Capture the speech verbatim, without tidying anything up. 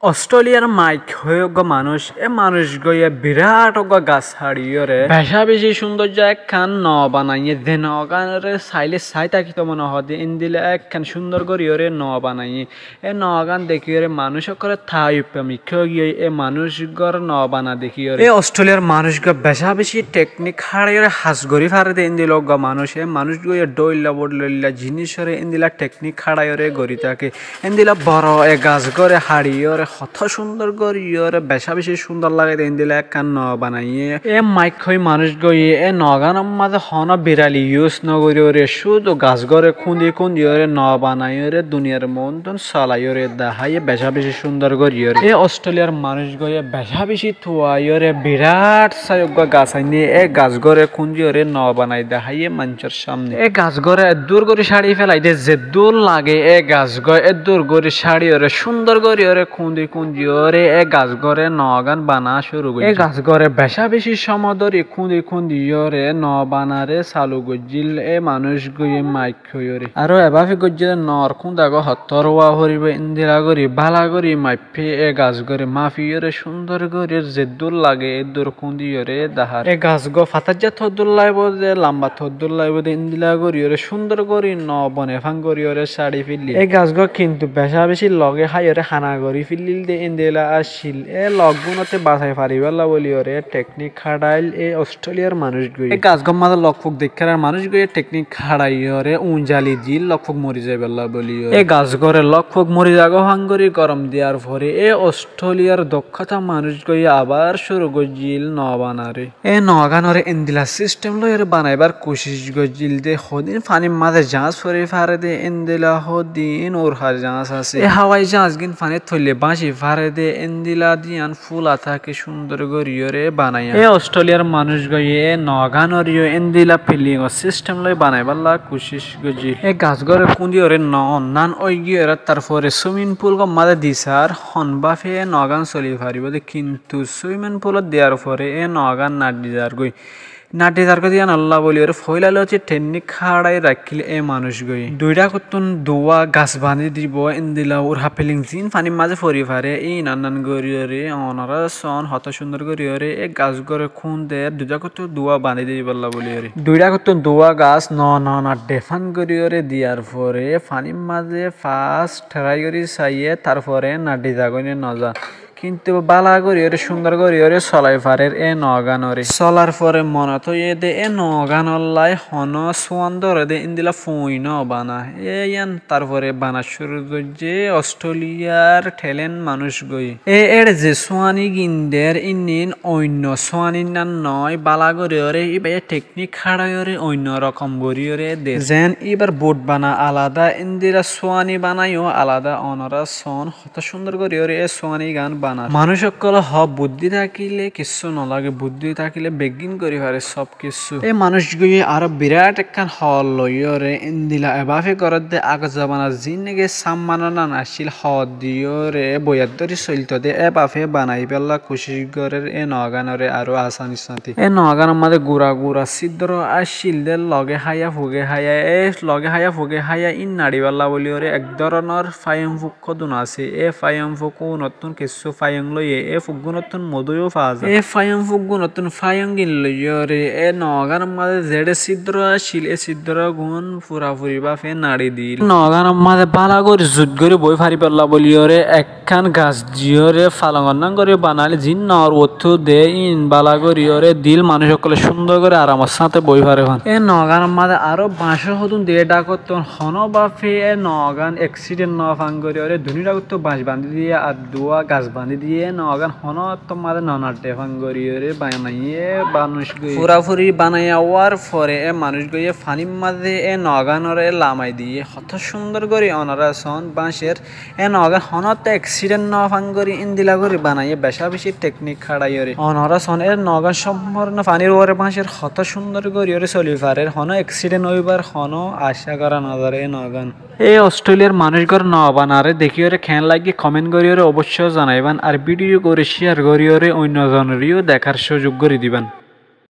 Osthréliyar Maik hoi eggúa manúic, e manúic gúaye birát eggúa gas háçiyóre becá bicí cúndoijja ekkán noo banaiyé, ze noogánoré sailé sai tákito mone hoóde, endila ekkán cúndor goríyoré noo banaiyé. E noogán dekíyoré manúic ókkolór taayub mikká óigiyoi, e manúic gúar noo bana dekíyoré. E Osthréliyar manúic gúa becá bicí teknik háçiyóre has gorí fare dé, endila eggúa manúic, e manúic gúaye dhóilla bodhloilla jinícoré endila teknik háçiyóre gorí táke. Endila boro e gas gúare háçiyóre hotó cúndor goríyoré becá bicí cúndor lage dé, endila ekkán noo banaiyé. E Maik hoi manúic gúaye e noogánor mazé honó birali yus nogoríyoré cúdu gas gúare kúndi kúndiyóre noo banaiyóre duniyar moóntun solaiyóre deháiye becá bicí cúndor goríyoré. E Osthréliyar manúic gúaye becá bicí tuaiyóre birát sai eggúa gas ainné, e gas gúare kúndiyóre noo banai deháiye maincór cámne. E gas gúare eddúr gorí cáçi félai dé, zeddúr lage e gas gúa eddúr gorí cáçiyóre cúndor goríyoré kúndi kúndiyóre e gas gúare noogán bana cúru goijjé. E gas gúare becá bicí cómo dóri kúndi kúndiyóre noo banaré salu goijjíl e manúic gúaye Maik hoiyóre. Aró ebáfe goijjé dé noor kúnda gúa hottór ówa foribóu, endila gorí bála gorí maipé e gas gúare, mafiyóre cúndor gorí zeddúr lage eddúr kúndiyóre dahár. E gas gúa fatáijja toddúr laibóu dé, lamba toddúr laibóu dé, endila goríyoré cúndor gorí noo bone fán goríyoré cáçi féille. E gas gúa kintu becá bicí loge háiyoré hána gorí féillíl dé, endila accíl. E loggúnottú basai faribálla bóliyoré teknik háçail e Osthréliyar manúic gúaye. E gas gúar mazé log fug deikkárar manúic gúaye teknik háçaiyóre uñzali dil log fug mori zaibálla bóliyoré. E gas gúare log fug mori zagói fán gorí gorom diyar fore e Osthréliyar dokkóta manúic gúaye abar cúru goijjíl noo banaré. E noogánoré endila sístem loiyóre banaibár kucíc goijjíl dé, hodún fanír mazé zaáñs fori fare dé, endila hodún urhar zaáñs asé. E hawai zaáñs gín fanír toile báñci fare dé, endila diyan fúla táke cúndor goríyoré banaiyé. E Osthréliyar manúic gúaye e noogánoré yó endila filingor sístem loi banaibálla kucíc goijjíl. E gas gúare kúndiyóre noo onnán óigiyoré tarfore suimin pul gúar mazé disár, honbáfe e noogán soli faribóu dé, kintu suimin pulot diyar fore e noogán naçi zargói. Naçi zargói dé yíanolla bóliyoré foóila lóti teknik háçai raikkíl e manúic gúaye. Dui dhákottún duwá gas bañdí dibou, endila urha filing ziín fanír mazé fori fare, íin annán goríyoré onorá soón hotó cúndor goríyoré e gas gúare kúnder dui dhákottún duwá bañdí dibálla bóliyoré. Dui dhákottún duwá gas noo noo naçi fán goríyoré diyar fore fanír mazé fas therái gorí saiyé, tarfore naçi zagói né noza. Kintu bála goríyoré cúndor goríyoré solai farer e noogánoré. Solar fore monot óiye dé e noogánollá honó súan dóre dé endila fuñi noo bana. E yían tarfore bana cúru goijjé Osthréliyar thelent manúic gúaye. E éçe ze súani gin der íin oinno súaninnán noó, bála goríyoré íbaye teknik háçaiyóre oinno rokom goríyoré der. Zeén íbar but bana alada, endila súani bana yó alada, onorá soón hotó cúndor goríyoré e súani gán banar. Manúic ókkolé hoó buddí tákile kessú nolage, buddí tákile beggín gorí fare sób kessú. E manúic gúaye aró birát ekkán hoor loiyóre endila ebáfe gorédde, agor zobanar ziín negi sammananán accíl hoor diyóre boiyat dóri soilto dé, ebáfe banaibálla kucíc gorér e noogánoré aró asanir sáñte. E noogánor mazé gura gura síddoro accíl dé, loge háiya fuge háiya, e loge háiya fuge háiya íin naçibálla bóliyoré ek dóronor fáiyong fuk hodún asé, e fáiyong fuk unottún kessú fáiyong loiyé, e fuggúnottún modú yó faa za. E fáiyong fuggúnottún fáiyong gin loiyóre e noogánor mazé zeçé síddoro accíl, e síddorogún furafuri báfe naçi dil. Noogánor mazé bála gorí zut gorí boói faribálla bóliyoré ekkán gas diyóre falongor nán gorí banailé ziín noor uottú de íin bála goríyoré dil, manúic ókkolé cúndor gorí aramor sáñte boói fare fán. E noogánor mazé aró bañcór hodún de dhákottún honóbafe e noogán eksídhen noo fán goríyoré duní dhákottú bañc bañdí diyé ar duwá gas bañdí diyé e noogán honóttor mazé noo naçe fán goríyoré banaiyé manúic gúaye. Furafuri banaiya uwár fore e manúic gúaye fanír mazé e noogánoré lamai diyé. Hotó cúndor gorí onorá soón báñcer e noogán honótte eksídhen noo fán gorí endila gorí banaiyé becá bicí teknik háçaiyóre. Onorá soón e noogán cómporno fanír uore báñcer hotó cúndor goríyoré soli farer, honó eksídhen óibar honó acá gorá nozar e noogán. E Osthréliyar manúic gúar noo banaré dekíyoré keén laiggé koment goríyoré oboicco zanaibán, ar bídiyo gán cíyar goríyoré oinno zonoré yó dekár cúzuk gorí dibán.